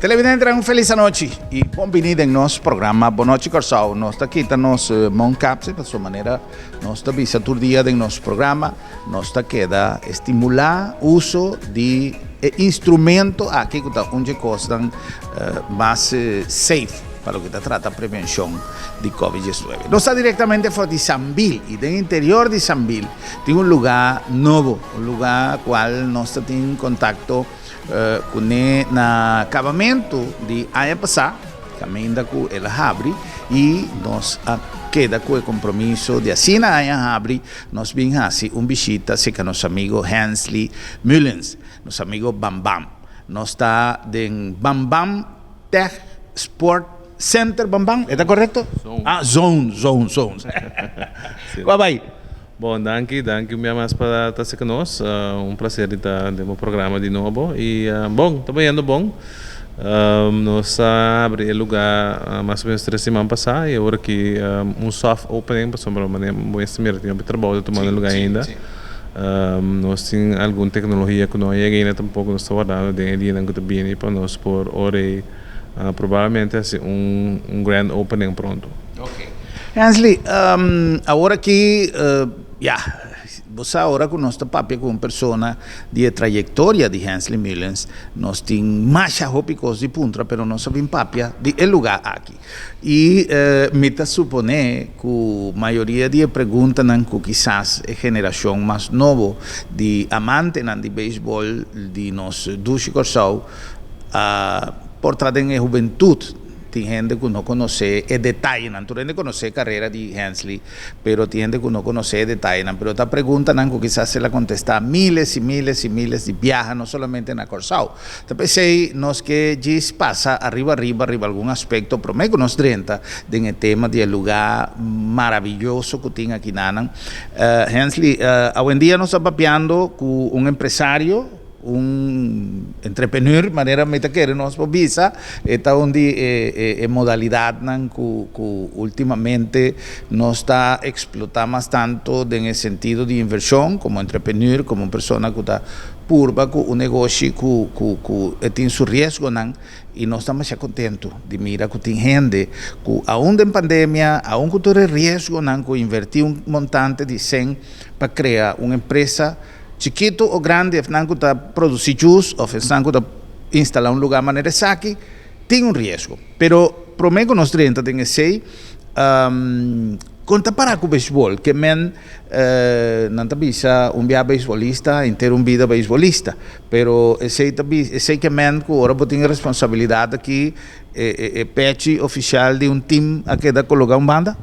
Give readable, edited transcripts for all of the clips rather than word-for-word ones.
Televidente, un felis anochi i bon bini den nos programa Bon Nochi Kòrsou. Nos ta kita nos mondkapje, pasobra manera nos ta bisa tur dia den nos programa, nos ta keda estimulá uso di e instrumento aki ku ta un dje kosnan mas safe pa loke ta trata prevenshon di Covid 19. Nos ta direktamente for di Sambil i den interior di Sambil tin un lugá nobo, un lugá kual nos ta tin kontakto Kuné na kabamentu di aña pasá, kaminda ku el a habri i nos a keda ku e kompromiso di asina aña habri nos bin hasi un bishita serka nos amigo Hensley Mullins, nos amigo Bam Bam. Nos ta den Bam Bam Tech Sport Center Bam Bam, e ta korekto? Zone. Ah, zone, zone, zone. Kua bai? Bon, danki, danki un bia mas pa ta seka nos. Un placer di ta den bo programa di nobo. Y bon, ta bayendo bon. Nos a abri e lugar mas o menos tres siman pasa y awor aki un soft opening pasobra manera bo mester mira tin hopi trabou ta tumando lugar ainda. Nos tin algun tecnologia cu no a yega ainda tampoco, nos ta wardando den e dianan cu ta bini pa nos por ora ei Probablemente hasi un grand opening pronto. Ok. Hensley, awor aki, ya, bo sa ora ku nos ta papia ku un persona di e trayektoria di Hensley Mullins, nos tin masha hopi kos di puntra, pero nos a bin papia di e lugá aki. I mi ta suponé ku mayoria di e preguntanan ku kisas e generashon mas nobo di amantenan di beisbòl di nos dushi Kòrsou A por ta den e hubentut tin hende ku no konosé e detayenan. Tur hende konosé e karera di Hensley, pero tin hende ku no konosé e detayenan. Pero ta preguntanan ku kisas el a kontestá miles i miles i miles di biaha, no solamente na Kòrsou. Ta p'esei nos ke djis pasa ariba ariba riba algun aspekto promé ku nos drenta den e tema di e lugá maraviyoso ku tin akinanan. Hensley, awendia nos ta papiando ku un empresario. Un entrepreneur, manera mi ta kere nos por bisa, e ta un di e modalidadnan cu cu ultimamente nos ta explota mas tanto den e sentido di inversion como entrepreneur, como un persona cu ta purba cu un negoshi cu cu cu e tin su riesgonan y nos ta masha contento di mira cu tin hende cu aun den pandemia, aun cu tur e riesgonan cu inverti un montante di cen pa crea un empresa, Chikitu o grandi, esnan ku ta produsí jus òf esnan ku ta instalá un lugá manera esaki, tin un riesgo. Pero promé ku nos drenta den esei, kon ta pará ku beisbòl? Ke men nan ta bisa un bia beisbolista, henter un bida beisbolista. Pero esei ta bisa, esei ke men ku ora bo tin e responsabilidat aki, e pechi ofisial di un tim a keda kologá un banda?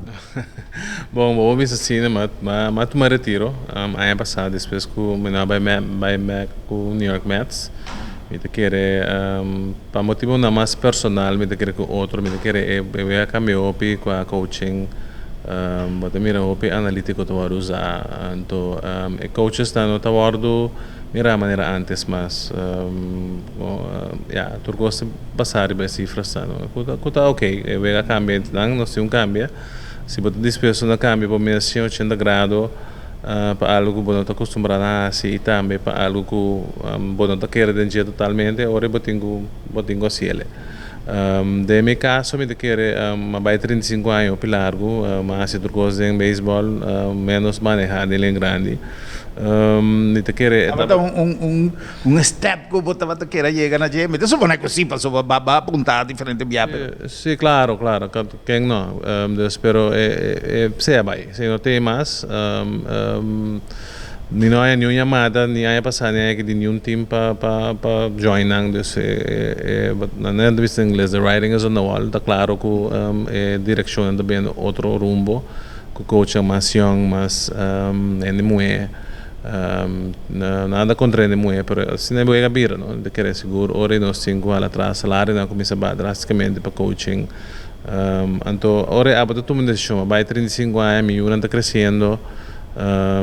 Bon, bo por bisa asina, ma ma tuma retiro aña pasá despues ku mi no a bai bai bek ku New York Mets. Mi ta kere pa motibunan mas personal mi ta kere ku otro, mi ta kere e wega kambia hopi kua coaching, bo ta mira hopi analítiko ta wòrdu usá, anto e coachesnan no ta wòrdu mirá manera ántes mas. Ya, tur kos ta basá riba e sifrasnan, no? Ku ta ku ta okey, e wega kambia nan nos tin un kambia. Si bo ta dispuesto na kambia bo mes 180 grado pa algu ku bo no ta kustumbrá na hasi i tambe pa algu ku bo no ta kere den dje totalmente, ora bo tin ku bo tin ku hasiel. Den mi kaso mi ta kere a bai 35 aña hopi largu, mi a hasi tur kos den beisbòl menos manehá den len grandi. Mi ta kere e Tabata un un step ku bo tabata kere a yega na dje? Mi ta supone ku si, pasobra bo a apuntá diferente bia, pero. Si, klaro, klaro. Ken no? Dus, pero e sea bai. Si no tin mas, mi no haña niun yamada ni aña pasá ni aña aki di niun team pa pa pa join nan. Dus e nan ta bisa na ingles, the writing is on the wall. Ta klaro ku e direkshonnan ta bini otro rumbo, ku coachnan mas yòn, mas hende muhé. Nada kontra hende muhé, pero asina e wega bira, no? Ta kere sigur ora di nos tin ku hala atras, salarionan a kuminsá baha drástikamente pa coaching. Anto ora e abo ta tuma un desishon, a bai 35 aña, mi yunan ta kresiendo,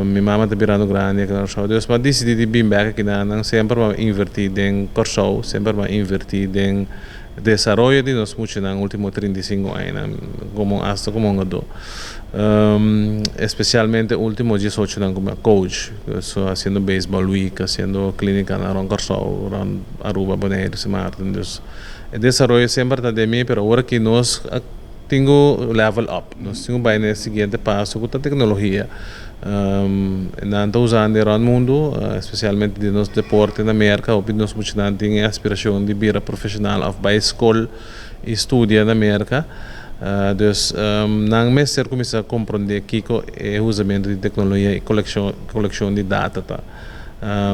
mi mama ta birando grandi aki na Kòrsou. Dus mi a disidí di bin bèk aki na nan. Semper mi a invertí den Kòrsou, semper mi a invertí den. Desaroyo di nos muchanan último 35 aña, komo hasta komo hungadó. Espesialmente último 18 aña komo coach, so hasiendo Baseball Week, hasiendo klínika na rònt Kòrsou, rònt Aruba, Boneiru, Sint Maarten. Dus e desaroyo semper ta den mi, pero awor ku nos tin level up, nos tin bai na e siguiente paso ku teknologia. Nan ta usando rònt mundu, espesialmente den nos deporte na Merka, hopi nos muchanan tin aspirashon di bira profeshonal òf bai skol i studia na Merka. Dus nan mester kuminsá komprondé kiko e usamentu di teknologia i kolekshon di data ta.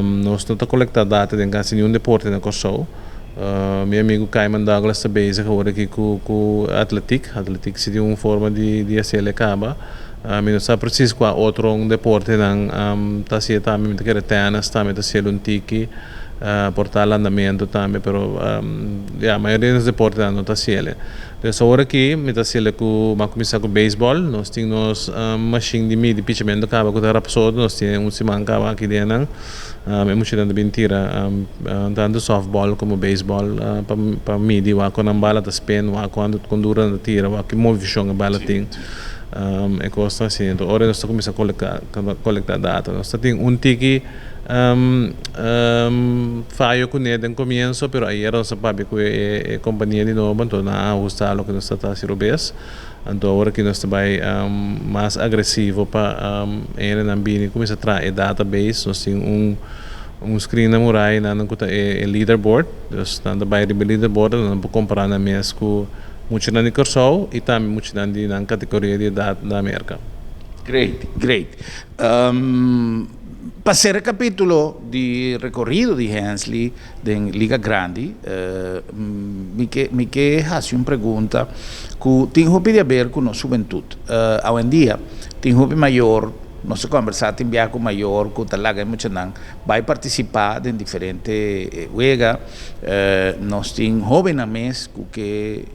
Nos no ta kolektá data den kasi ningun deporte na Kòrsou. Mi amigu Cayman Douglas ta bezig awor aki ku atletiek. Atletiek si tin un forma di hasiel kaba. Mi no sa presis kua otro deportenan ta hasié tambe. Mi ta kere tènis tambe ta hasiel un tiki, por ta landamentu tambe, pero ya, mayoria di nos deportenan no ta hasiel. Dus awor aki mi ta hasiel ku, mi a kuminsá ku beisbòl. Nos tin nos mashin di midi pichamentu kaba ku ta Rapsodo. Nos tin un siman kaba aki den nan. E muchanan ta bin tira tantu sòftbòl komo beisbòl pa midi wak kon nan bala ta spin, wak kon duru nan ta tira, wak ki movishon e bala tin. E kosnan asina. Enton ora nos ta kuminsá kolektá data, nos ta tin un tiki fayo kuné den komienso, pero ayera nos a papia ku e kompania di nobo, anto nan a ahustá loke nos ta hasi robes. Anto awor aki nos ta bai mas agresivo pa hendenan bini kuminsá traha e database. Nos tin un screen na murai nan ku ta e leaderboard. Dus nan ta bai riba e leaderboard nan por kompará nan mes ku muchanan di Kòrsou i tambe muchanan di nan kategoria di edat na Merka. Great, great. Pa sera e kapítulo di rekorido di Hensley den Liga Grandi, mi ke mi ke hasi un pregunta ku tin hopi di aber ku nos hubentut. Awendia tin hopi mayor, nos a kòmbersá tin biaha ku mayor ku ta laga e muchanan bai partisipá den diferente wega. Nos tin hóbennan mes ku ke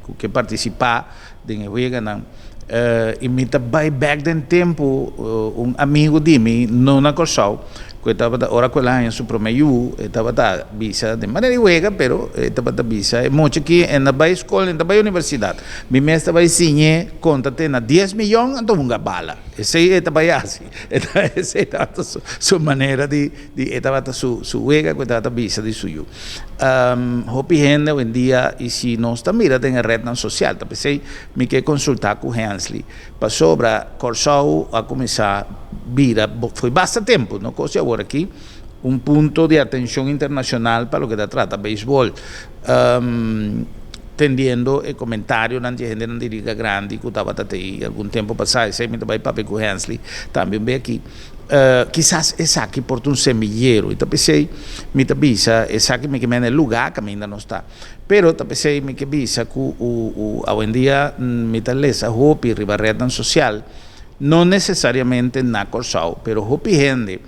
ku ke partisipá den e weganan. I mi ta bai bèk den tempu, un amigu di mi, no na Kòrsou, ku e tabata, ora ku el a haña su promé yu, e tabata bisa den manera di wega, pero e tabata bisa, e mucha aki e na bai skol, e no ta bai universidat. Mi mes ta bai siñ'é konta te na dies miyon, anto hunga bala. Esei e ta bai hasi. Esei tabata su manera di. Di e tabata su su wega ku e tabata bisa di su yu. Hopi hende awendia i si nos ta mira den e retnan sosial ta p'esei mi ke konsultá ku Hensley pasobra Kòrsou a kuminsá bira fo'i basta tempu no kos di awor aki un punto di atenshon internashonal pa loke ta trata beisbòl tendiendo e komentarionan di e hendenan di Liga Grandi ku tabata tei algun tempu pasá esei mi ta bai papia ku Hensley tambe un be aki. Kisas esaki por ta un semillero i ta p'esei mi ta bisa esaki mi ke mende lugá kaminda nos ta. Pero ta p'esei mi ke bisa ku awendia mi ta lesa hopi riba retnan sosial, no nesesariamente na Kòrsou, pero hopi hende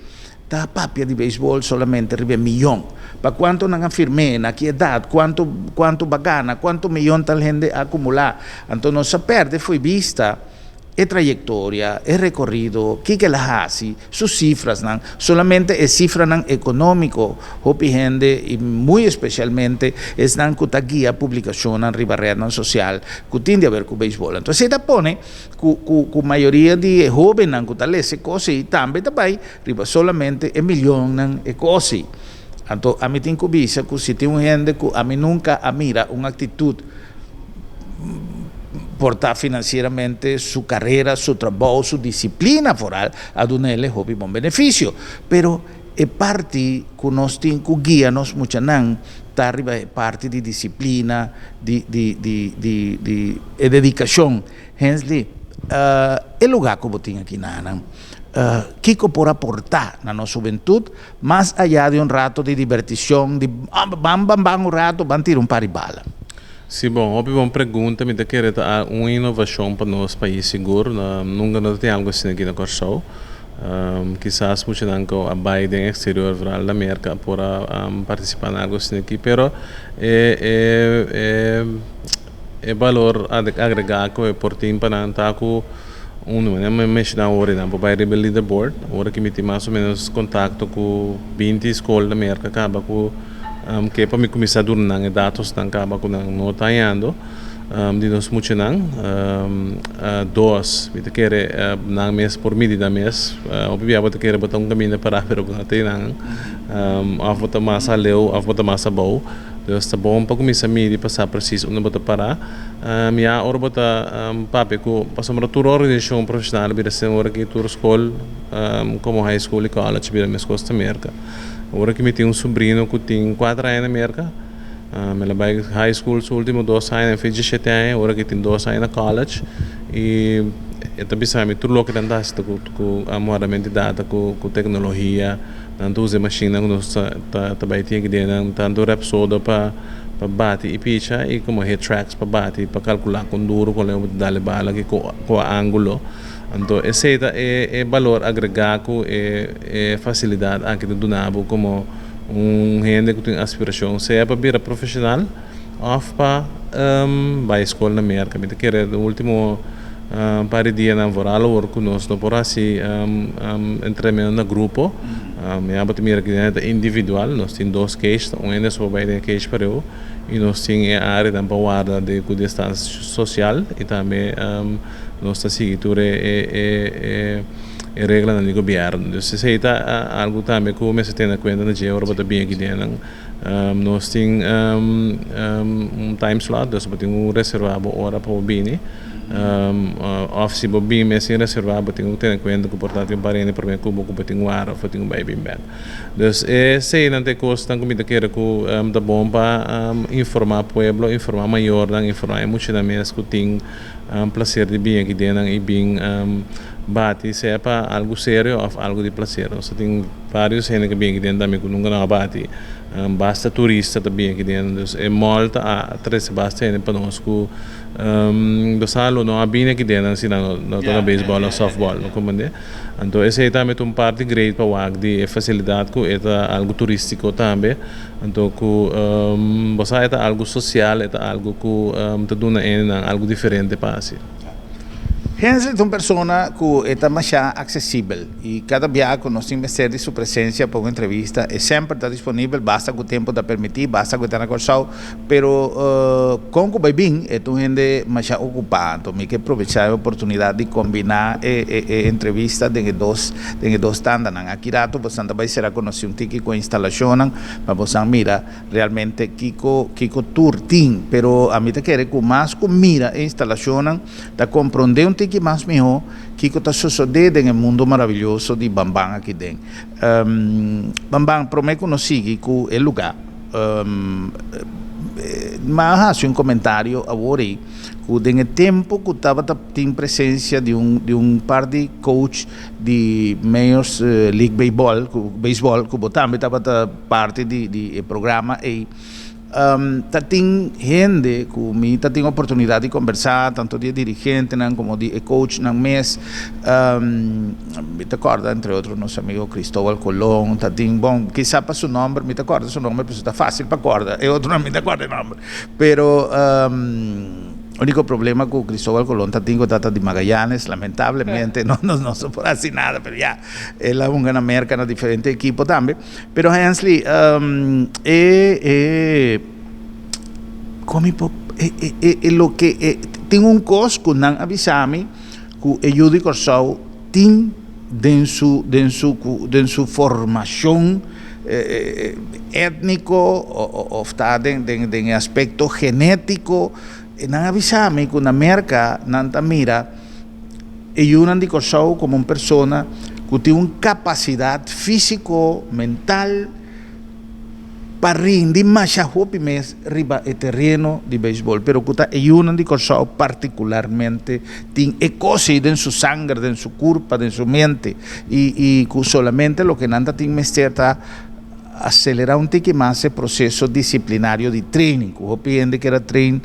ta papia di beisbòl solamente riba e miyon. Pa kuantu nan a firm'é, na ki edat, kuantu kuantu ba gana, kuantu miyon tal hende a akumulá. Anto nos a pèrdè fo'i bista. E trayektoria, e rekorido, kiko el a hasi, su sifrasnan, solamente e sifranan ekonómiko, hopi hende i muy espesialmente esnan ku ta guia publikashonnan riba retnan sosial ku tin di aber ku beisbòl. Anto esei ta pone ku ku ku mayoria di e hóbennan ku ta lesa e kos ei tambe ta bai riba solamente e milionnan e kos ei. Anto ami tin ku bisa ku si tin un hende ku ami nunka a mira un aktitut por ta financieramente su carera, su trabou, su disciplina foral a dunele hopi bon beneficio. Pero e parti cu nos tin cu guia nos muchanan ta riba e parti di disciplina, di di di di di e dedicacion. Hensley, e lugar cu bo tin aki nanan, kico por aporta na nos hubentud mas aya di un rato di diverticion, di ban ban ban un rato, ban tira un par di bala? Sí, bon, hopi bon pregunta. Mi ta kere ta un inovashon pa nos pais sigur. Nunka no ta tin algu asina aki na Kòrsou. Kisas muchanan ku a bai den eksterior, vooral na Merka, por a partisipá na algu asina aki. Pero e e e e balor agregá ku e por tin pa nan ta ku un, manera mi a menshoná awor, nan por bai riba e leaderboard. Awor aki mi tin mas o ménos kontakto ku 20 skol na Merka kaba ku. Ke pa mi kuminsá duna nan e datosnan kaba ku nan no ta hañando di nos muchanan. Dos, mi ta kere nan mes por midi nan mes. Hopi bia bo ta kere bo ta un kaminda pará pero bo no ta einan. Òf bo ta mas aleu òf bo ta mas abou. Dus ta bon pa kuminsá midi pa sa presis unda bo ta pará. Ya ora bo ta papia ku pasobra tur organisashon profeshonal a bira asina ora ki tur skol komo high school i college bira meskos ta Merka. Ora ki mi tin un sobrino ku tin kuater aña na Merka, el a bai high school su ultimo dos aña, el fin diesshete aña, ora ki tin dos aña na college i e ta bisa mi tur loke nan ta hasi ta ku wardamento di data, ku teknologia, nan ta usa e mashinnan ku nos ta bai tin aki den nan, tantu Rapsodo pa bati i picha i komo HitTrax pa bati pa kalkulá kon duru kon leu bo ta dal e bala ki kua angulo. Anto esei ta e balor agregá ku e E facilidad aki ta duna bo como un hende cu tin aspiracion sea pa bira profesional of pa bay scol na Merca. Mi ta kere den ultimo par di dianan vooral awor cu nos no por haci entrenamento na grupo, mi abo ta mira cu ta individual. Nos tin dos cage, ta un hende so por bay den e cage pareu y nos tin e areanan pa warda cu distancia social y tambe nos ta sigui tur e. E reglanan di gobièrnu. Dus esei ta algu tambe ku mester tene kuenta na dje ora bo ta bin aki den nan. Nos tin un time slot, dus bo tin ku reservá bo ora pa bo bini. Òf si bo bin mes sin reservá bo tin ku tene kuenta ku por ta tin un par hende promé ku bo ku bo tin wara òf bo tin ku bai bin bèk. Dus eseinan ta e kosnan ku mi ta kere ku ta bon pa informá pueblo, informá mayornan, informá e muchanan mes ku tin placer di bin aki den nan y bin bati sea pa algo serio of algo di placer. Nos ta tin varios hende ku bin aki den tambe ku nunca nan a bati. Basta turista ta bin aki den. Dus e mall ta a trece basta hende pa nos ku bo sa lo no a bini aki den nan si nan no ta na baseball of softball, bo comprende? Anto esey tambe ta un parti great pa wak di e facilidad ku e ta algo turistico tambe. Anto ku bo sa e ta algu sosial, e ta algu ku ta duna hendenan algu diferente pa hasi. Hensley ta un persona ku e ta masha aksesibel i kada bia ku nos tin mester di su presensia pa un entrevista e semper ta disponibel basta ku tempu ta permití, basta ku e ta na Kòrsou. Pero kon ku bai bin e ta un hende masha okupá, anto mi ke probechá e oportunidat di kombiná e e entrevista den e dos den e dos tandanan. Aki rato bosan ta bai sera konosí un tiki ku e instalashonnan pa bosan mira realmente kiko kiko tur tin. Pero ami ta kere ku mas ku mira e instalashonnan ta komprondé un tiki mas mihó kiko ta sosodé den e mundo maravilloso di Bamban aki den. Bamban, promé ku nos sigui ku e lugá. Mi a hasi un komentario awor ei ku den e tempu ku tabata tin presensia di un di un par di coach di Majors League Baseball ku beisbòl ku bo tambe tabata parti di di e programa ei ta tin hende ku mi ta tin oportunidat di kombersá tanto di e dirigentenan komo di e coachnan mes. Mi ta kòrda entre otro nos amigo Cristobal Colon ta tin, bon kisa pa su nòmber mi ta kòrda su nòmber pasobra ta fásil pa kòrda, e otronan mi ta kòrda e nòmber. Pero úniko problema ku Cristobal Colon ta tin ku ta ta di Magallanes lamentablemente no no no por hasi nada pero ya el a hunga na Merka na diferente ekipo tambe. Pero Hensley e e kon mi por e e e loke e tin un kos ku nan a bisa mi. Ku e yu di Kòrsou tin den su den su den su formashon étniko òf ta den den den e aspekto genétiko, nan a bisa mi ku na Merka nan ta mira e yunan di Kòrsou komo un persona ku tin un kapasidat físiko, mental. Pa rindi masha hopi mes riba e tereno di beisbol, pero ku ta e yunan di Kòrsou partikularmente tin e kos ei den su sanger, den su kurpa, den su mente i i ku solamente loke nan ta tin mester ta aselerá un tiki mas e proseso disiplinario di training, ku hopi hende kier a train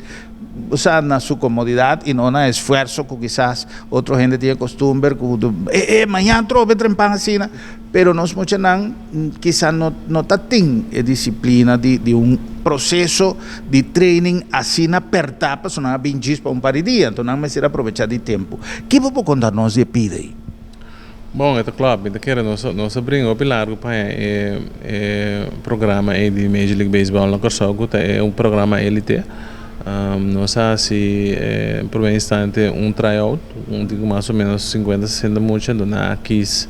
Sa na su komodidat i no na esfuerso ku kisas otro hende tin e kostumber ku e e mañan trobe trempan asina, pero nos muchanan kisa no no ta tin e disiplina di di un proseso di training asina pèrtá pasobra nan a bin djis pa un par di dia, anto nan mester aprovechá di tempu. Ki bo por konta nos di e pida ei? Bon, e ta klòp. Mi ta kere nos nos a bringa hopi largu pa haña e e programa ei di Major League Baseball na Kòrsou ku ta e un programa élite. Nos a hasi en primer instante un tryout un di mas o menos sinkuenta sesenta mucha anto nan a kis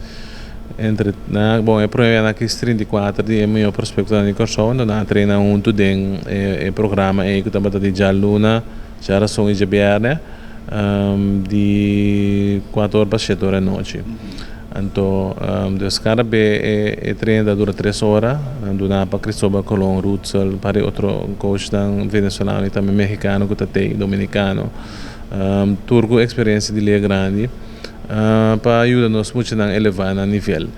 entre nan bon e prome bia nan a kis 34 di e mihó prospektonan di Kòrsou anto nan a traina huntu den e e programa ei ku tabata di djaluna, djarason i djabièrnè. Di kuater or pa shete ora anochi. Anto dus kada be e training ta dura tres ora. Nan duna pa Cristobal Colon, Rutsel, un par di otro coachnan venezolano y tambe mexicano cu ta tey, dominicano. Tur cu experiencia di liga grandi pa yuda nos muchanan eleva nan nivel.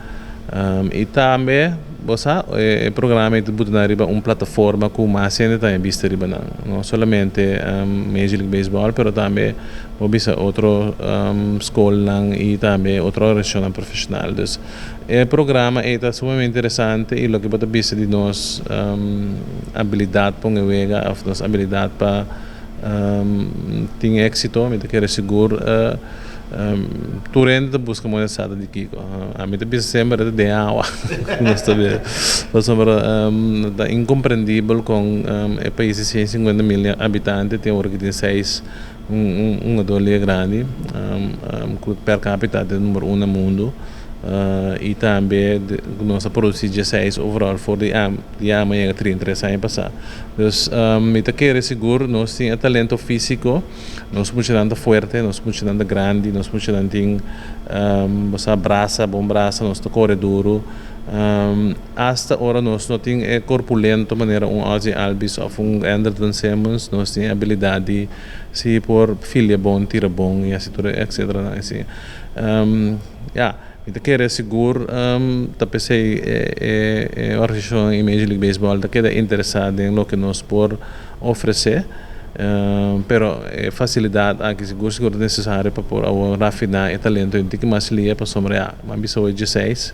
Y tambe bo sa e programa ei ta buta nan riba un plataforma cu mas hende ta bista riba nan. No solamente Major League Baseball pero tambe bo bisa otro scolnan y tambe otro organisacionnan profesional. Dus e programa ei ta sumamente interesante y loke bo ta bisa di nos abilidad pa un e wega of nos abilidad pa tin exito mi ta kere sigur. Tur hende ta buska moeda sata di kiko. Ami ta bisa semper e ta den awa. Nos ta bira. Pasobra ta inkomprendibel kon e pais di 150 mil habitante tin ora ki tin seis un hungador liga grandi ku per kapita ta e number un na mundu. I tambe nos a produsi dieseis overall for di ama yega 33 aña pasá. Dus mi ta kere sigur nos tin e talento físiko. Nos muchanan ta fuerte, nos muchanan ta grandi, nos muchanan tin bo sa brasa, bon brasa, nos ta kore duru. Asta ora nos no tin e korpulento manera un Ozzie Albies òf un Andrelton Simmons, nos tin e abilidat di si por filia bon, tira bon i asi tur etcetera. Ya, mi ta kere sigur ta p'esei e organisashon i Major League Baseball ta keda interesá den loke nos por ofresé. Pero e facilidad aki sigur sigur ta necesario pa por awor rafina e talento un tiki mas lia pasobra ya bo a bisa hoy dieseis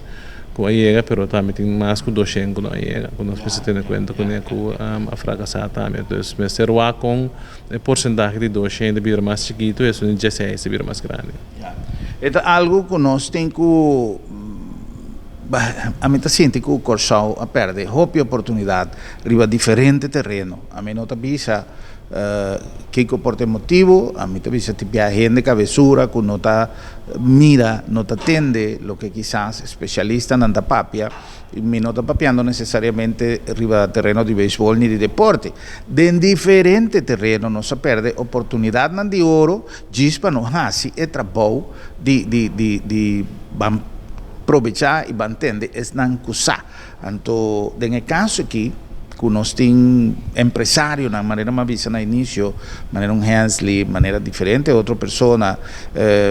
cu a yega pero tambe tin mas cu doshen cu no a yega cu nos mester tene cuenta cune cu a fracasa tambe. Dus mester wak con e porcentahe di doshen ta bira mas chikito y esun di dieseis ta bira mas grandi. E ta algo cu nos tin cu Ami ta sinti ku Kòrsou a pèrdè hopi oportunidat riba diferente tereno. Ami no ta bisa kiko por ta e motibu, ami ta bisa tin bia hende kabesura ku no ta mira, no ta tende loke kisas spesialistanan ta papia. Mi no ta papiando nesesariamente riba tereno di beisbòl ni di deporte. Den diferente tereno nos a pèrdè oportunidatnan di oro djis pa no hasi e trabou di di di di ban probechá i ban tende esnan ku sa. Anto den e kaso aki ku nos tin empresarionan, manera mi a bisa na inisio, manera un Hensley, manera diferente otro persona,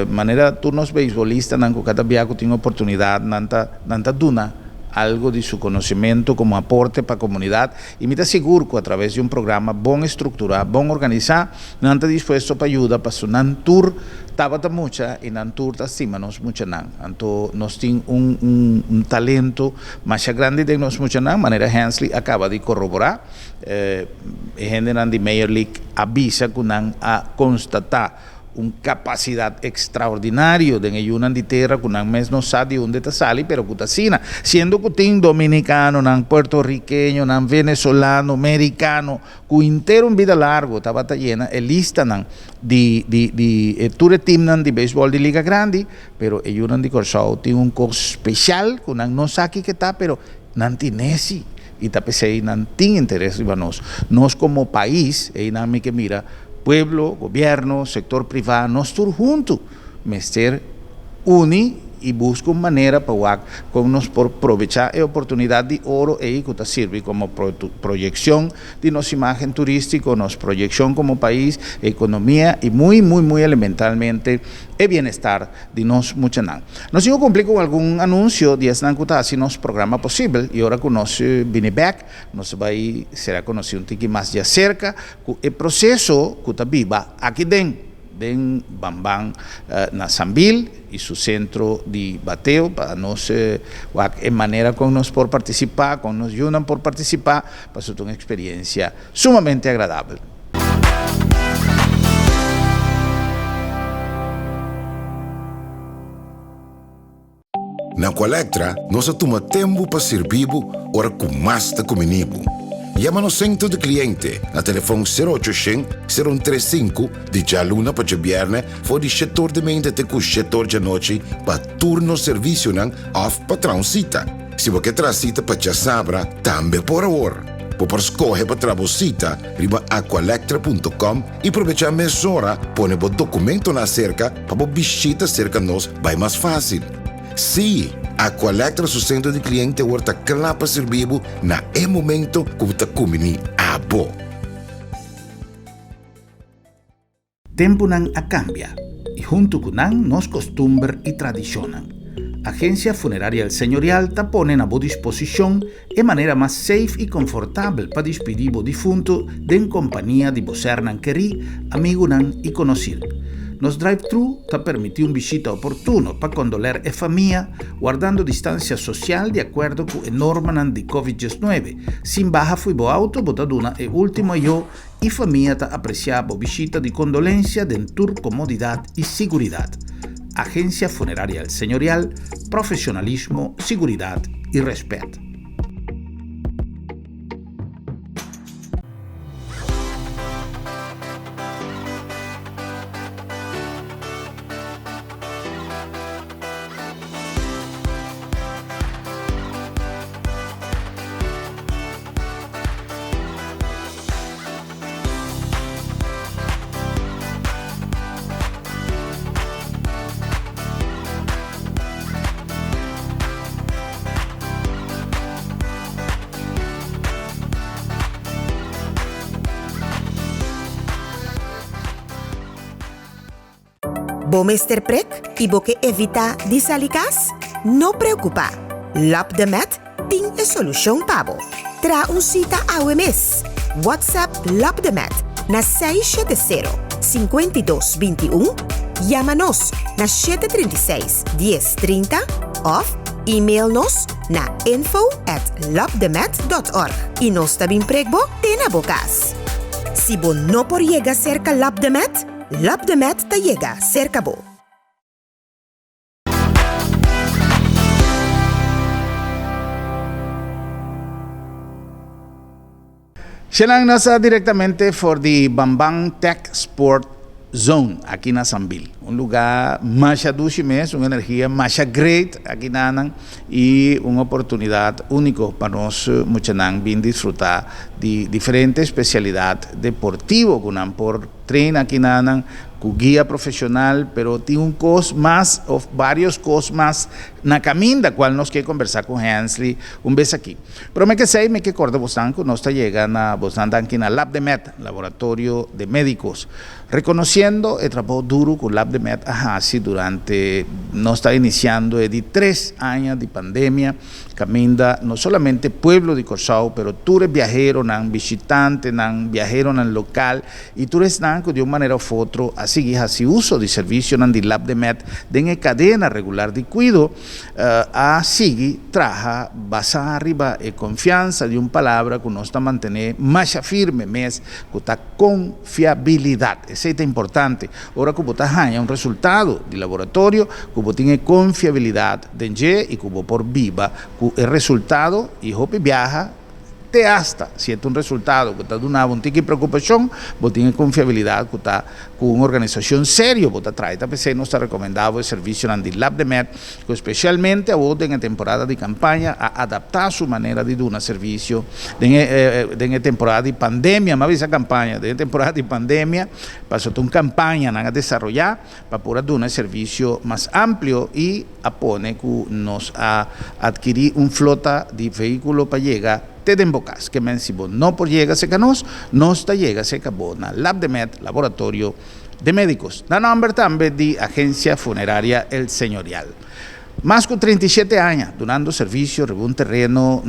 manera tur nos beisbolistanan ku kada bia ku tin oportunidat nan ta nan ta duna algo di su konosementu komo aporte pa komunidat i mi ta sigur ku atraves di un programa bon estrukturá, bon organisá, Nan ta dispuesto pa yuda paso nan tur tabata mucha y nan tur ta stima nos muchanan. Anto nos tin un un talento masha grandi den nos muchanan, manera Hensley a caba di corrobora. E hendenan di Major League a bisa cu nan a constata un capacidad extraordinario den e yunan di tera cu nan mes no sa di unda ta sali pero cu ta asina. Siendo cu tin dominicanonan, puertorriqueñonan, venezolano, mericano Ku henter un bida largu tabata yena e listanan di di di e tur e timnan di beisbòl di Liga Grandi, pero e yunan di Kòrsou tin un kos speshal ku nan no sa kiko ta, pero nan tin nesi i ta p'esei nan tin interes riba nos. Nos komo pais, einan mi ke mira pueblo, gobièrnu, sektor privá, nos tur huntu mester uni i buska un manera pa wak kon nos por probechá e oportunidat di oro ei ku ta sirbi komo proyekshon di nos imágen turístiko, nos proyekshon komo pais, ekonomia i muy muy muy elementalmente e bienestar di nos muchanan. Nos tin ku kumpli ku algun anunsio di esnan ku ta hasi nos programa posibel i ora ku nos bini bèk nos ta bai sera konosí un tiki mas djaserka ku e proseso ku ta biba aki den. Den Bamban na Sambil y su centro di bateo pa nos wak e manera con nos por participa, con nos yunan por participa, pasobra ta un experiencia sumamente agradabel. Na Aqualectra nos a tuma tembu pa sirbi bo ora ku mas ta kumini bo. Yama nos sentro di kliente na telefon sero ocho shen, sero un tres sinku di djaluna pa djabièrnè for di shetor di mente te ku shetor djanochi pa tur nos servisionan òf pa traha un sita. Si bo ke traha sita pa djasabra tambe por awor. Bo por skohe pa traha bo sita riba aqualectra punto com i probechá mesora pone bo dokumentonan aserka pa bo bishita serka nos bai mas fásil. Sí, Aqualectra su sentro di kliente awor ta kla pa sirbi bo na e momento ku bo ta kumbiní abo. Tempunan a kambia i huntu ku nan nos kostumber i tradishonnan. Agensia Funeraria El Señorial ta pone na bo disposishon e manera mas safe i konfortabel pa dispidí bo difuntu den kompania di bo sernan kerí, amigunan i konosir. Nos drive-thru ta permití un bishita oportuno pa kondoler e famia, wardando distansia sosial di akuerdo ku e normanan di Covid diesnuebe. Sin baha fui bo auto bo ta duna e último ayó i famia ta apresiá bo bishita di kondolensia den tur komodidat i siguridat. Agensia Funeraria El Señorial, profesionalismo, siguridat i rèspèt. Bo mester prek i bo ke evitá di sali kas? No preokupá! Lab de Med tin e solushon pa bo. Traha un sita awe mes! WhatsApp Lab de Med na 670 52 21, yama nos na 736 10 30 òf email nos na info at labdemed.org i nos ta bin prek bo te na bo kas. Si bo no por yega serka Lab de Med, Lab de Med ta yega serka bo. Shenan nos a directamente for di Bamban Tech Sport Zone aki na Sambil. Un lugar masha dushi mes, un energia masha great aki nanan y un oportunidad unico pa nos muchanan bin disfruta di diferente especialidad deportivo cu nan por train aki nanan cu guia profesional, pero tin un cos mas of varios cos mas na caminda cual nos ke conversa cu Hensley un bes aki. Prome kesey mi ke corda bosnan cu nos ta yega na bosnan danki na Lab de Med, Laboratorio de Medicos. Reconociendo e trabou duro cu Lab de Med a haci durante nos ta iniciando e di tres aña di pandemia, caminda no solamente pueblo di Corsou pero tur e biaheronan, bishitantenan, biaheronan local y tur esnan cu di un manera of otro a sigui haci uso di servicionan di Lab de Med den e cadena regular di cuido, a sigui traha basá riba e konfiansa di un palabra ku nos ta mantené masha firme mes, ku ta konfiabilidat. Esei ta importante ora ku bo ta haña un resultado di laboratorio, ku bo tin e konfiabilidat den dje i ku bo por biba ku e resultado i hopi biaha. Te asta si e ta un resultado ku ta duna bo un tiki preokupashon, bo tin e konfiabilidat ku ta ku un organisashon serio bo ta traha. Ta p'esei nos ta rekomendá bo e servisionan di Labdemed, ku spesialmente awor den e temporada di kampaña a adaptá su manera di duna servisio den e den e temporada di pandemia, mi a bisa kampaña, den e temporada di pandemia, pasobra ta un kampaña nan a desaroyá pa por a duna e servisio mas amplio i a pone ku nos a atkirí un flota di vehíkulo pa yega te den bo kas. Ke men si bo no por yega serka nos, nos ta yega serka bo na Labdemed, Laboratorio de Médicos. Na nòmber tambe di Agencia Funeraria El Señorial. Mas ku 37 aña dunando servisio riba un tereno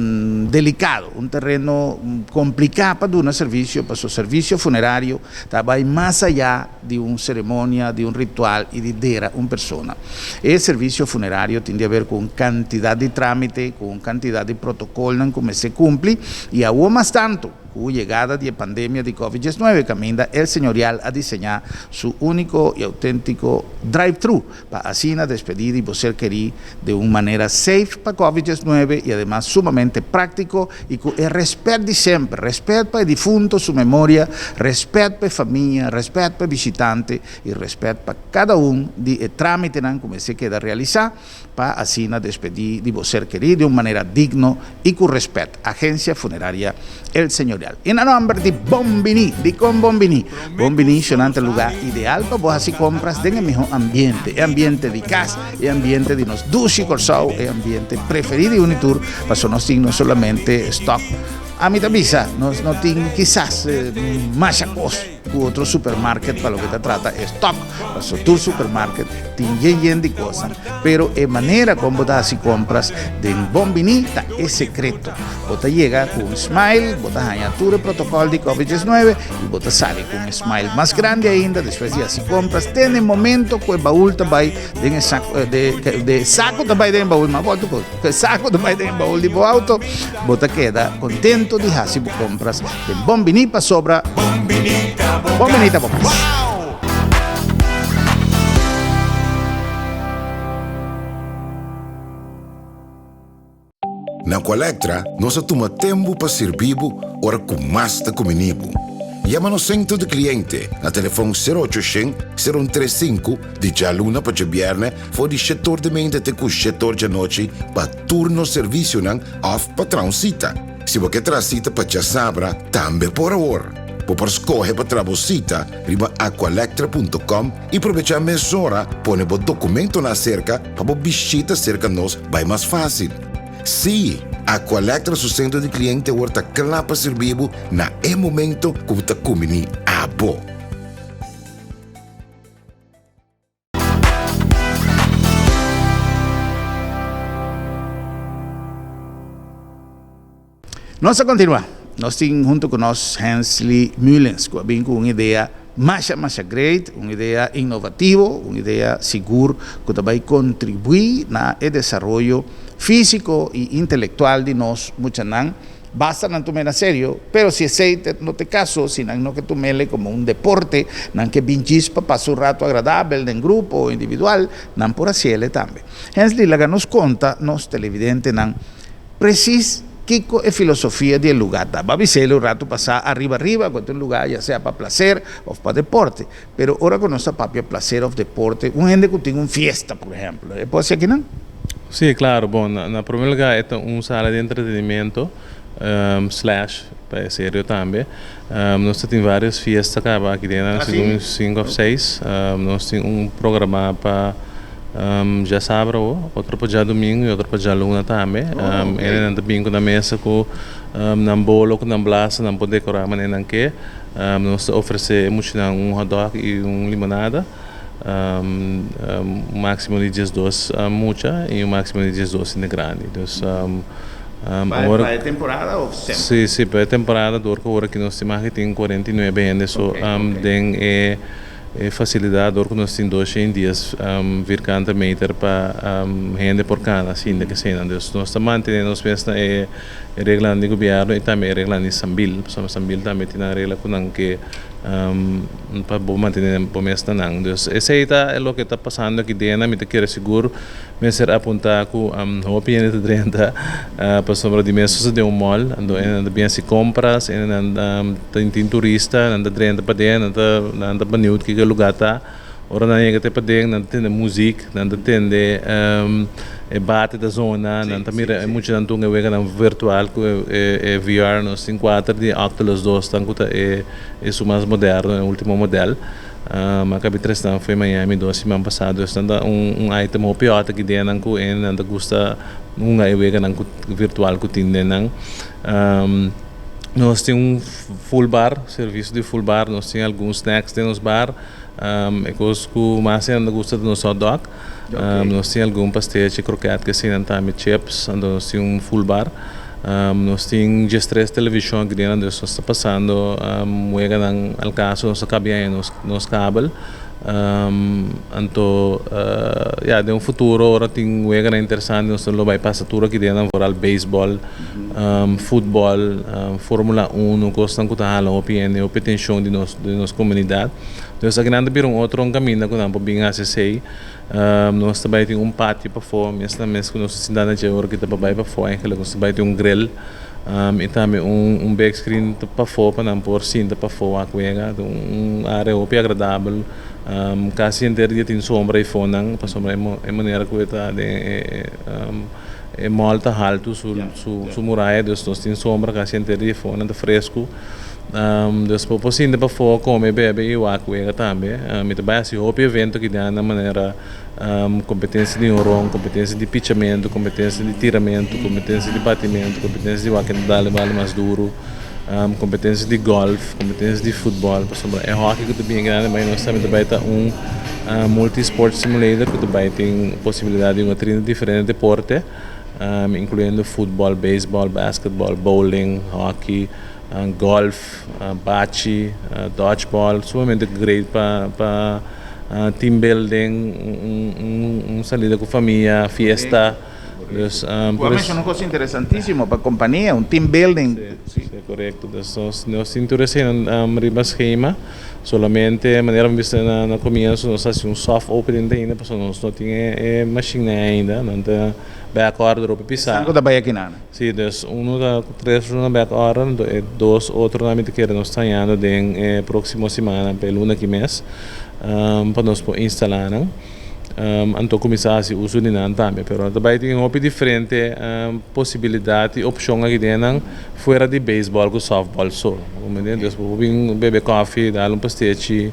delikado, un tereno kompliká pa duna servisio, pasobra servisio funerario ta bai mas ayá di un seremonia, di un ritual i di dera un persona. E servisio funerario tin di haber ku un kantidat di trámite, ku un kantidat di protokolnan ku mester kumpli i awor mas tantu. Ku yegada di e pandemia di Covid 19 kaminda El Señorial a diseñá su úniko i outéntiko drive-thru pa asina despedí di bo ser kerí den un manera safe pa Covid 19 i ademas sumamente práktiko i ku e rèspèt di semper, rèspèt pa e difunto su memoria, rèspèt pa e famia, rèspèt pa e bishitante i rèspèt pa kada un di e trámitenan ku mester keda realisá. Pa asina despedí di bo ser kerí di un manera digno i ku rèspèt. Agensia Funeraria El Señorial. I na nòmber di Bon Biní. Dikon Bon Biní? Bon Biní shonant e lugá ideal pa bo hasi kompras den e mihó ambiente. E ambiente di kas, e ambiente di nos dushi Kòrsou, e ambiente preferí di Unitur, pasobra nos tin no solamente stòk. Ami ta bisa, nos no tin kisas masha kos. Ku otro supermarket pa loke ta trata e stock, paso tur supermarket tin yen yen di kosnan, pero e manera kon bo ta hasi kompras den Bon Biní ta e sekreto. Bo ta yega ku un smile, bo ta haña tur e protokòl di Covid 19 i bo ta sali ku un smile mas grandi ainda despues di hasi kompras te na e momento ku e baul ta bai den e sako de sako ta bai den e baul, mas bo ku e sako ta bai den e baul di bo auto, bo ta keda kontento di hasi bo kompras den Bon Biní pasobra Bon Biní ta bo kas. Na Aqualectra nos a tuma tempu pa sirbi bo ora ku mas ta kumini bo. Yama nos sentro di kliente na telefon sero ocho shen, sero un tres sinku di djaluna pa djabièrnè for di shetor di meinta te ku shetor djanochi pa tur nos servisionan òf pa traha un sita. Si bo ke traha sita pa djasabra tambe por awor. Bo por skohe pa traha bo sita riba aqualectra punto com i probechá mesora pone bo dokumentonan aserka pa bo bishita serka nos bai mas fásil. Sí, Aqualectra su sentro di kliente awor ta kla pa sirbi bo na e momento ku bo ta kumbiní abo. Nos a kontinuá. Nos tin huntu ku nos Hensley Mullens ku a bin ku un idea masha masha great, un idea innovativo, un idea sigur ku ta bai kontribuí na e desaroyo físiko i intelektual di nos muchanan. Basta nan tum'é na serio, pero si esei no ta e kaso, si nan no ke tum'é komo un deporte, nan ke bin djis pa pasa un ratu agradabel den grupo o individual, nan por hasiel tambe. Hensley laga nos konta nos televidentenan presis kiko e filosofia di e lugá ta. Bo a bis'el un ratu pasá ariba ariba ku e ta un lugá ya sea pa plaser òf pa deporte. Pero ora ku nos ta papia plaser òf deporte, un hende ku tin un fiesta, por ehèmpel, e por hasi akinan? Sí, claro. Bon, na primer lugar e ta un sala di entretenimiento slash pa e serio tambe. Nos ta tin varios fiesta caba aki den nan, segun cinco of seis. Nos tin un programa pa djasabra awo, otro pa djadomingo y otro pa djaluna tambe. Hendenan ta bin cu nan mesa cu nan bolo, cu nan blasa, nan por decora manera nan ke. Nos ta ofrece e muchanan un hotdog y un limonada. Un máximo di diesdos mucha y un máximo di diesdos hende grandi. Dus awor. Pa e temporada of semper? Sí, sí, pa e temporada dor ku awor aki nos tin mas ki tin 49 hende so den e facilidad dor ku nos tin 210 vierkante meter pa hende por kana sinta keseinan. Dus nos ta mantene nos mes na e reglanan di gobierno y tambe e reglanan di Sambil pasobra Sambil tambe tin nan regla ku nan ke pa bo mantene bo mes na nan. Dus esei ta e loke ta pasando aki den. Mi ta kere sigur mester apunta ku hopi hende ta drenta pasobra di mes nos ta den un mall, anto nan ta bin hasi kompras, nan ta tin turista, nan ta drenta paden, nan ta nan ta beniut kiko e luga ta. Ora nan yega te paden nan ta tende muzik, nan ta tende e bate ta zona, nan ta mira e muchanan tunga e weganan virtual ku e VR. Nos tin kuater di Oculus dos tan ku ta e esun mas moderno, e ultimo model. A kabi tres nan foi Miami dos siman pasa. Dus nan ta un item hopi hot aki den nan ku hende nan ta gusta hunga e weganan ku virtual ku tin den nan. Nos tin un full bar, servicio di full bar. Nos tin algun snacks den nos bar. E kos ku mas hende gusta ta nos hot dog. Nos tin algun pastechi, kroket ke asina tambe, chips. Anto nos tin un full bar. Nos tin diestres televishon aki den, dus nos ta pasando weganan al kaso nos ta kabia nos kabel. Anto ya den un futuro ora tin weganan interesante nos lo bai pasa tur aki den vooral beisbòl, futbòl, formula uno, kosnan ku ta hala hopi hende, hopi atenshon di nos di nos komunidat. Entonces akinan ta bira un otro kaminda ku nan por bin hasi esei. Nos ta bai tin un patio pafó mes na mes ku nos ta sinta na dje ora ku ta pa bai pafó eigenlijk nos ta bai tin un grill i tambe un big screen pafó pa nan por sinta pafó wak wega. Ta un área hopi agradabel. Kasi henter dia tin sombra eifonan pasobra e manera ku e ta den e mall ta haltu su muraya dus nos tin sombra kasi henter dia eifonan ta fresku. Dus bo por sinta pafó kome bebe i wak wega tambe. Mi ta bai hasi hopi evento aki den na manera kompetensia di horon, kompetensia di pichamentu, kompetensia di tiramentu, kompetensia di batimentu, kompetensia di wak ken ta dal e bala mas duru, kompetensia di gòlf, kompetensia di futbòl. Pasobra e hòki ku ta bien grandi bai nos tambe ta bai ta un multi sport simulator ku ta bai tin posibilidat di hunga 30 diferente deporte, inkluyendo futbòl, beisbòl, basketbòl, bowling, hòki. Golf, bachi, dodgeball, sumamente great pa pa team building, un salida cu famia, fiesta. Dus, Bo a menciona un cos interesantisimo pa compania, un team building. Si, si, corecto. Dus nos nos tin tur eseinan riba schema. Solamente manera mi bisa na na comienzo nos a haci un soft opening ainda pasobra nos no tin e machinenan ainda, nan ta back order hopi pisa. Esnan cu ta bay akinan? Sí, dus uno ta ku tres luna bek ora, anto e dos otronan mi ta kere nos ta hañando den e próksimo simannan pa e luna aki mes, pa nos por instalá nan. Anto kuminsá hasi uso di nan tambe. Pero ta bai tin hopi diferente posibilidat i opshon aki den nan fuera di beisbòl ku sòftbòl so. Bo mende? Dus bo por bin bebe kòfi, dal un pastechi,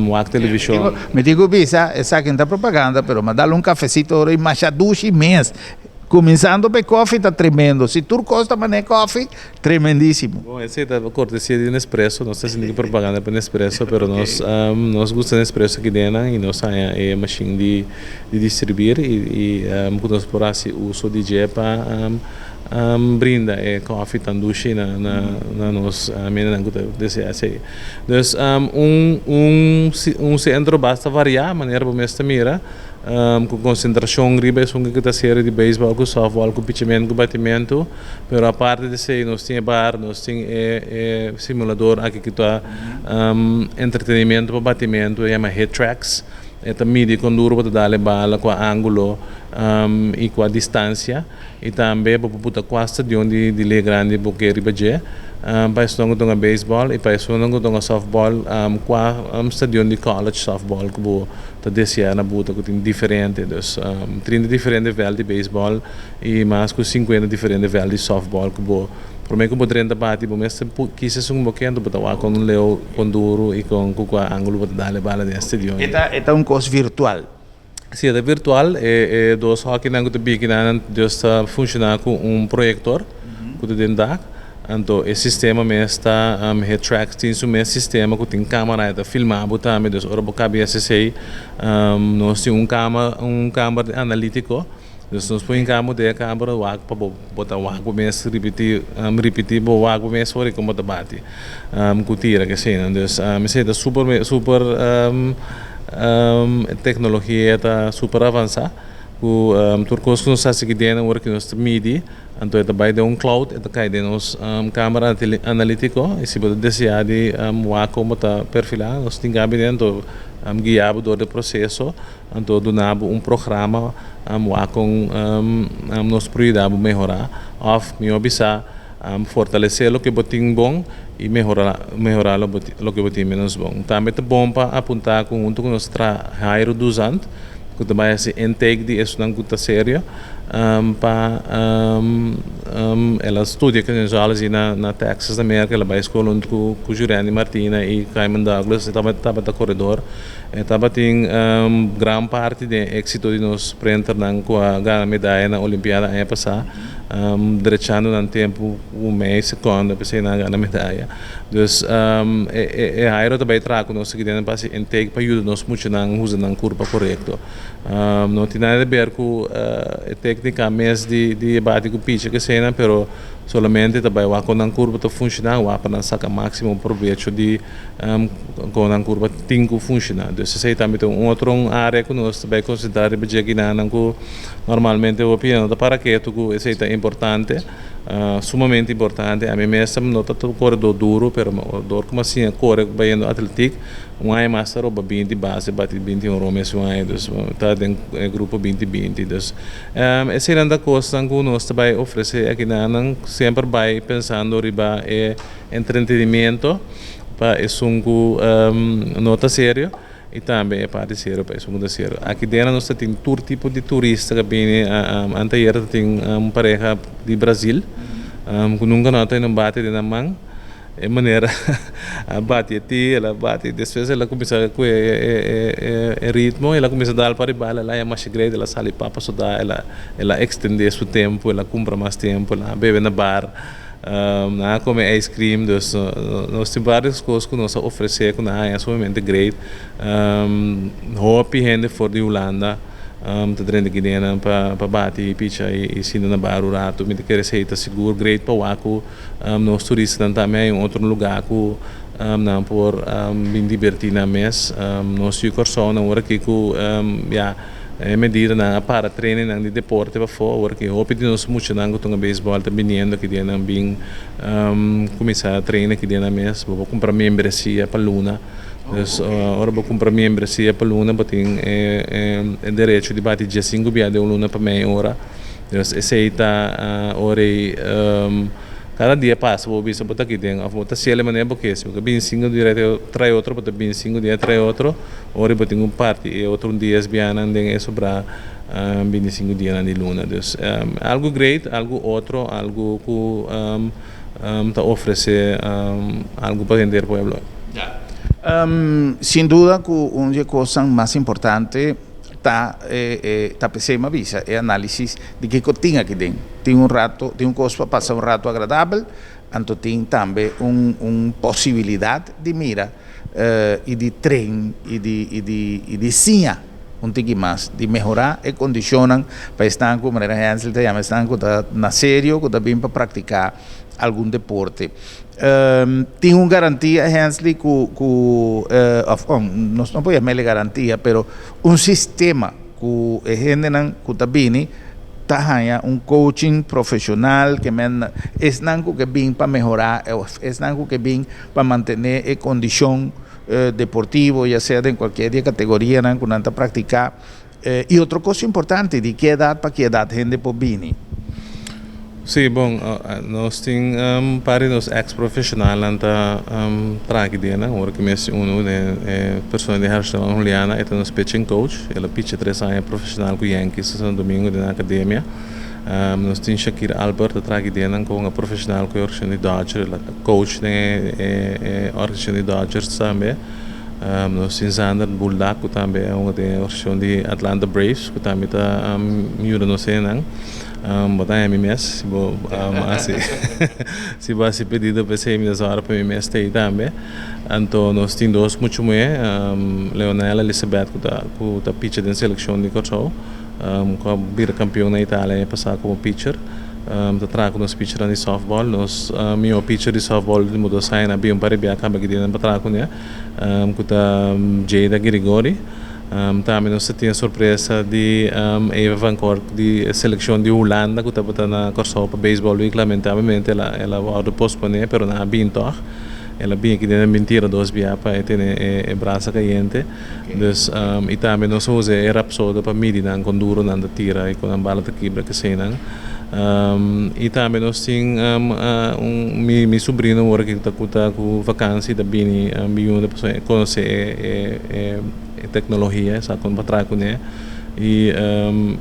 wak televishon. Mi tin ku bisa, esaki no ta propaganda, pero mi a dal un kafesito ora i masha dushi mes. Kuminsando pa e kofi ta tremendo. Si tur kos ta manera e kofi, tremendísimo. Bon, esei ta kortesia di Nespresso. Nos ta sinti ki propaganda pa Nespresso, pero nos nos gusta Nespresso aki den nan i nos haña e mashin di di distribuir i i ku nos por hasi uso di dje pa brinda e kofi tan dushi na na na nos mendenan ku ta desea esei. Dus un un un sentro basta variá manera bo mes ta mira. Ku konsentrashon riba esun ku ta seri di beisbòl ku sòftbòl ku pichamentu ku batimentu. Pero aparte di esei nos tin e bar, nos tin e e simulador aki ku ta entretenimiento pa batimentu, e yama HitTrax. E ta midi kon duru bo ta dal e bala, kua ángulo i kua distansia. I tambe bo por buta kua stadion di di Liga Grandi bo ke riba dje. Pa esunnan ku tunga beisbòl i pa esunnan ku tunga sòftbòl kua stadion di college sòftbòl ku bo ta deseá na buta ku tin diferente. Dus 30 diferente vèlt di beisbòl i mas ku 50 diferente vèlt di sòftbòl ku bo promé ku bo drenta bati bo mester kisa esun ku bo ke anto bo ta wak kon leu, kon duru i kon ku kua ángulo bo ta dal e bala den e stadion. E ta un kos virtual. Si e ta virtual, e dos hokinan ku ta biki nan dus ta funshoná ku un proyektor ku ta den dak. Anto e sistema mes ta HitTrax tin su mes sistema ku tin kamera e ta filma bo tambe. Dus ora bo kabi esei nos tin un kama un kamber di analítiko. Dus nos por hinka bo den e kamber wak pa bo bo ta wak bo mes ripití ripití bo wak bo mes for di kon bo ta bati ku tira keseinan. Dus esei ta super super e teknologia ta super avansá ku tur kos ku nos ta hasi aki den ora ku nos ta midi anto e ta bai den un cloud e ta kai den nos kamber analítiko i si bo ta deseá di wak kon bo ta perfilá nos tin gabi den anto guia bo dor di e proseso. Anto duna bo un programa wak kon nos por yuda bo mehorá òf mihó bisa fortalesé loke bo tin bon i mehorá mehorá loke bo tin ménos bon. Tambe ta bon pa apuntá ku huntu ku nos traha Jairo Duzant ku ta bai hasi intake di esunnan ku ta serio pa el a studia kinesiology na Texas na Merka el a bai skol huntu ku Jurendi Martina i Cayman Douglas e tabata koredor. E tabatin gran parti den e éksito di nos sprinternan ku a gana medaya na Olimpiada aña pasá, drechando nan tempu ku mei sekònde p'esei nan a gana medaya. Dus e Jairo ta bai traha ku nos aki den pa hasi intake pa yuda nos muchanan usa nan kurpa korekto. No tin nada di ber ku e téknika mes di e bati ku picha keseinan, pero. Solamente ta bai wak kon nan kurpa ta funshoná, wak pa nan saka máksimo probecho di kon nan kurpa tin ku funshoná. Dus esei tambe ta un otro un área ku nos ta bai konsentrá riba dje kinanan ku normalmente hopi hende no ta para ketu ku esei ta importante, sumamente importante. Ami mes ta no ta koredó duru pero dor ku mi a siña kore bayendo atletik Un aña mas ta roba 20 base bati 21 ron mes un aña dus ta den e grupo 20 20 dus eseinan ta kosnan ku nos ta bai ofresé akinanan semper bai pensando riba e entretenimiento pa esun ku no ta serio i tambe e parti serio pa esun ku ta serio. Aki dena nos ta tin tur tipo di turista ku a bini anteayer ta tin un pareha di Brazil ku nunka no a tene un bate den nan man. E manera a bati e ti, el a bati, despues el a kuminsá ku e ritmo, el a kuminsá dal pa riba, el a laña masha great, el a sali papa sodá, el a el a ekstendé su tempu, el a kumpra mas tempu, el a bebe na bar, nan a kome ice cream, dus nos tin vários kos ku nos a ofresé ku nan a haña sumamente great. Hopi hende for di Hulanda. Ta drenta guineanan pa bati i picha i sinta na bar un ratu. Mi ta kere esei ta sigur great pa wak ku nos turistanan tambe hay un otro lugar ku nan por bin diberti nan mes. Nos yu Kòrsou nan ora aki ku ya e medidanan a para trainingnan di deporte pafó. Awor aki hopi di nos muchanan ku tunga beisbòl ta biniendo aki den nan bin kuminsá train aki den nan mes. Bo por kumpra membresia pa luna. Dus ora bo kumpra miembresia pa luna bo tin e derecho di bati 15 bia den un luna pa mei ora. Dus esei ta ora ei kada dia pasa bo bisa bo ta aki den of bo ta hasiel e manera bo ke. Si bo ke bini sinku dia trai otro bo ta bini sinku dia trai otro ora bo tin ku parti e otro un dies bianan den e sobrá 25 dianan di luna. Dus algu great, algu otro, algu ku ta ofresé algu pa henter pueblo. Sin duda ku un di e kosnan mas importante ta ta p'esei mi a bisa e análisis di kiko tin aki den. Tin un rato, tin un kos pa pasa un rato agradabel, anto tin tambe un un posibilidat di mira i di train i di i di i di siña un tiki mas, di mehorá e kondishonnan pa esnan ku manera Hansel ta yama esnan ku ta na serio ku ta bin pa praktiká algun deporte. Tin un garantia Hensley ku ku of nos no por yam'el garantia pero un sistema ku e hendenan ku ta bini ta haña un coaching profesional ke men esnan ku ke bin pa mehorá of esnan ku ke bin pa mantené e kondishon deportivo ya sea den kualkier di e kategorianan ku nan ta praktiká. I otro kos importante, di ki edat pa ki edat hende por bini? Sí, bon, nos tin un par di nos ex profesionalnan ta traha aki den nan. Ora ku mester unu den e persona di Hershel Juliana, e ta nos pitching coach. El a picha 3 aña profesional ku Yankees di Santo Domingo den nan akademia. Nos tin Shakir Albert ta traha aki den nan komo profesional ku e organisashon di Dodgers. El a coach den e organisashon di Dodgers tambe. Nos tin Zander Buldak ku tambe a hunga den e organisashon di Atlanta Braves ku tambe ta yuda nos hendenan. Bo ta haña mi mes si bo hasi si bo hasi pedido pa esei mi ta sòru pa mi mes ta ei tambe. Anto nos tin dos mucha muhé, Leonel Elizabeth ku ta ku ta picha den selekshon di Kòrsou ku a bira kampion na Italia aña pasá komo picher. Ta traha ku nos pichernan di sòftbòl. Nos mihó picher di sòftbòl último dos añanan a bin un par di bia kaba aki den pa traha kuné ku ta Jada Girigori. Tambe nos ta tin e sorpresa di Eva van Kort di e selekshon di Hulanda ku tabata na Kòrsou pa Baseball Week. Lamentablemente el a wòrdu posponé pero nan a bin tòg. El a bin aki den a bin tira dos bia pa e tene e brasa kayente. Dus i tambe nos a usa e rapsodo pa midi nan kon duro nan ta tira i kon nan bala ta kibra keseinan. I tambe nos tin un mi mi subrino awor aki ta ku ta ku vakansi ta bini bin yuda pasobra e konosé e e e teknologia e sa kon pa traha kuné i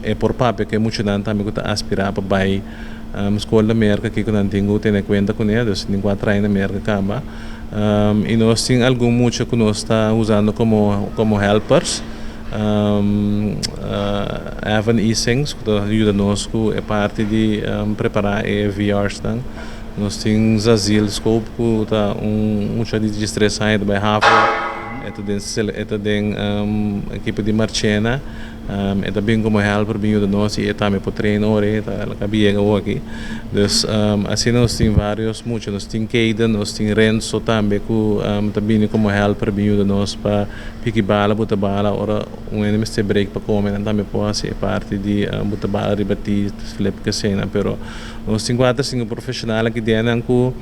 e por papia ku e muchanan tambe ku ta aspirá pa bai skol na Merka kiko nan tin ku tene kuenta kuné dus tin ku a trae na Merka kaba. I nos tin algun mucha ku nos ta usando komo komo helpers. Evan Isings ku ta yuda nos ku e parti di prepará e VR's nan. Nos tin Zazil Scope ku ta un mucha di 13 aña ta bai havo. E ta den e ta den ekipo di Marchena. E ta bin komo helper bin yuda nos i e tambe por train ora e ta el a kabi yega awoki. Dus asina nos tin varios mucha. Nos tin Kayden, nos tin Renzo tambe ku ta bini komo helper bin yuda nos pa piki bala, buta bala ora un hende mester break pa kome nan tambe por hasi e parti di buta bala riba ti, flip kesena. Pero nos tin kuater sinku profeshonal aki den nan ku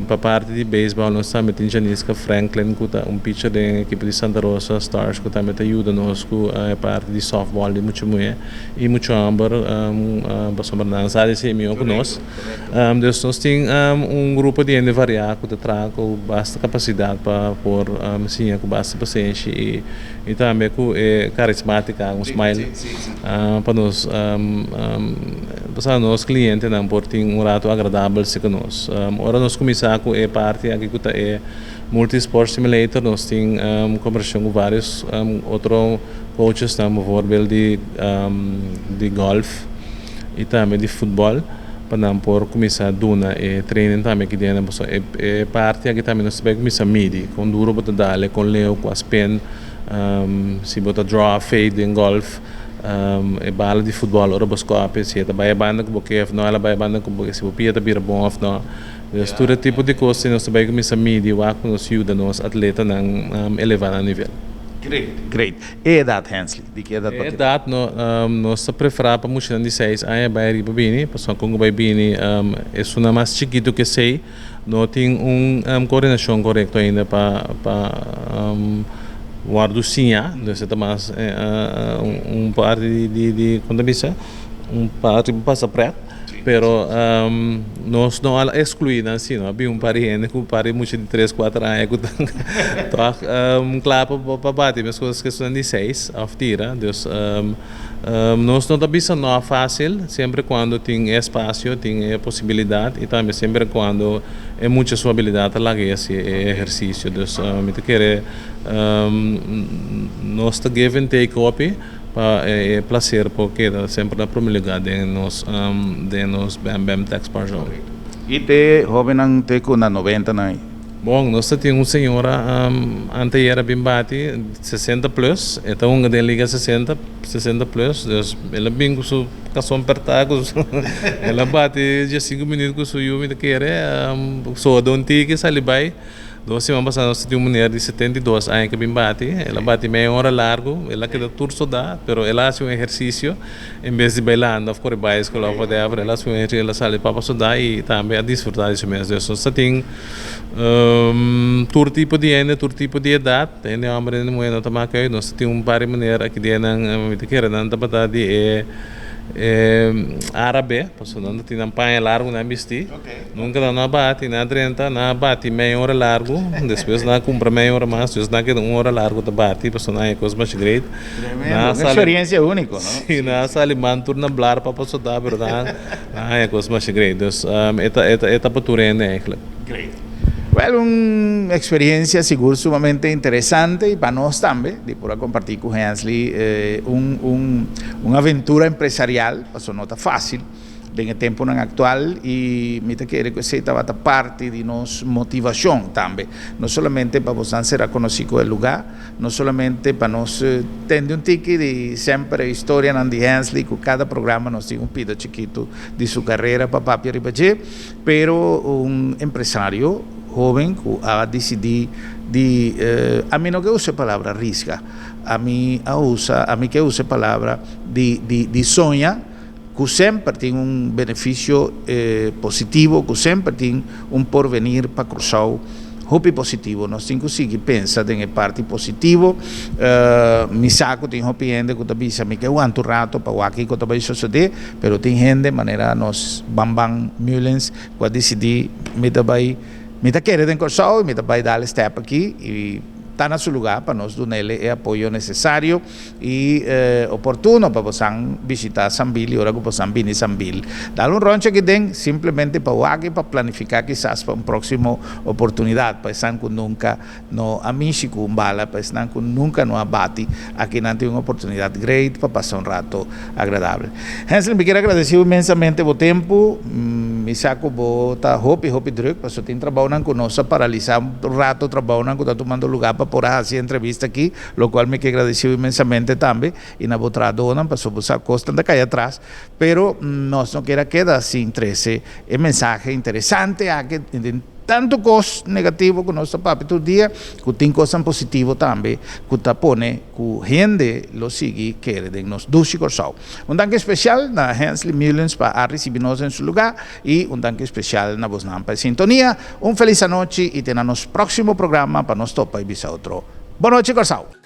Pa parti di beisbòl nos tambe tin Janiska Franklin ku ta un pitcher den ekipo di Santa Rosa Stars ku tambe ta yuda nos ku e parti di sòftbòl di mucha muhé i mucha hòmber pasobra nan sa di esei mihó ku nos. Dus nos tin un grupo di hende variá ku ta traha ku basta kapasidat pa por siña ku basta pasenshi i tambe ku e karismátika, un smile pa nos. Pasobra nos klientenan por tin un ratu agradabel serka nos. Ora nos kuminsá ku e parti aki ku ta e Multi-Sport Simulator nos tin kombersashon ku vários otro coachesnan, bivoorbeeld di di gòlf i tambe di futbòl pa nan por kuminsá duna e training tambe aki den. Pasobra e parti aki tambe nos ta bai kuminsá midi kon duro bo ta dal, kon leu, kua spin, si bo ta draw, fade den gòlf. E bala di futbòl ora bo skòpi si e ta bai e banda ku bo ke òf no, el a bai e banda ku bo ke, si bo pia ta bira bon òf no. Dus tur e tipo di kos nos ta bai kuminsá midi wak ku nos yuda nos atletanan elevá nan nivel. Great, great. E edat, Hensley, di ki edat pa E edat no, nos ta preferá pa muchanan di seis aña bai ariba bini, pasobra kon ku bai bini esunnan mas chikitu ku esei No tin un koordinashon korekto ainda pa pa wòrdu siñá, dus e ta mas un parti di di kon ta bisa un parti pa pasa prèt, pero nos no a ekskluí nan si no a bin un par di hende ku un par di mucha di tres kuater aña ku ta tòg kla pa bati meskos ku esunnan di seis òf tira, dus. Nos no ta bisa no fácil, siempre cuando tin e espacio, tin e posibilidad y tambe siempre cuando e mucha su habilidad ta laga e haci e ehercicio. Dus mi ta kere nos ta give and take hopi pa e placer por keda semper na primer lugar den nos den nos Bam Bam Tech Spar Zone. Y te hobennan te cu na noventa nan ei? Bon, nos ta tin un señora anteayer a bin bati 60 plus, e ta hunga den liga 60, 60 plus, dus el a bin ku su kason pertá ku su el a bati diesinku minüt ku su yu mi ta kere, soda un tiki sali bai. Dos siman pasá nos ta tin un muner di 72 aña ku a bin bati, el a bati media ora largu, el a keda tur sodá, pero el a hasi un ehersisio en bes di bailando òf kore baiskel òf whatever, el a hasi un ehersisio, el a sali pa sodá i tambe a disfrutá di su mes. Dus nos ta tin Tur tipo di hende, tur tipo di edat, hende hòmber, hende muhé no ta mak uit. Nos ta tin un par di manera aki den nan, mi ta kere nan tabata di e árabe, pasobra nan ta tin nan paña largu nan bistí. Nunka nan no a bati, nan a drenta, nan a bati mei ora largu, despues nan a kumpra mei ora mas, despues nan a keda un ora largu ta bati, pasobra nan haña kos masha great. Tremendo, un eksperiencia úniko, no? Sí, nan a sali man tur na blar pa pasota, pero nan a haña kos masha great. Dus e ta, e ta, e ta pa tur hende eigenlijk. Great. Wel, un experiencia sigur sumamente interesante y pa nos tambe di por a comparti cu Hensley un, un, un aventura empresarial, pasobra no ta facil den e temponan actual y mi ta kere cu esey tabata parti di nos motivacion tambe, no solamente pa bosan sera conoci cu e lugar, No solamente pa nos tende un tiki di semper e historianan di Hensley, ku kada programa nos tin un pida chikitu di su karera pa papia riba dje, pero un empresario hoben ku a disidí di, ami no ke usa e palabra risga, ami a usa, ami ke usa e palabra di di di soña ku semper tin un benefisio positivo, ku semper tin un porvenir pa Kòrsou hopi positivo. Nos tin ku sigui pensa den e parti positivo. Mi sa ku tin hopi hende ku ta bisa mi ke wanta un rato pa wak kiko ta bai sosodé, pero tin hende manera nos Bamban Mullens ku a disidí mi ta bai, mi ta kere den Kòrsou i mi ta bai dal e stèp aki i ta na su lugá pa nos dun'el e apoyo nesesario. I oportuno pa bosan bishita Sambil i ora ku bosan bini Sambil dal un ròntje aki den simplemente pa wak i pa planifiká kisas pa un próksimo oportunidat pa esnan ku nunka no a mishi ku un bala, pa esnan ku nunka no a bati aki nan tin un oportunidat great pa pasa un rato agradabel. Hensley, mi kier agradesiu inmensamente bo tempu. Mi sa ku bo ta hopi hopi druk, paso tin trabounan ku nos a paralisá un rato, trabounan ku ta tumando lugá pa por a hasi e entrevista aki, lokual mi ke gradisiu inmensamente tambe i na bo trahadónan, paso bo sa kosnan ta kai atras, pero nos no kier a keda sin trese e mensahe interesante aki den tantu kos negativo ku nos ta papia tur dia, ku tin kosnan positivo tambe ku ta pone ku hende lo sigui kere den nos dushi Kòrsou. Un danki spesial na Hensley Mullins pa a risibi nos den su lugá i un danki spesial na bosnan pa e sintonia. Un felis anochi i te na nos próksimo programa pa nos topa i bisa otro. Bon nochi Kòrsou!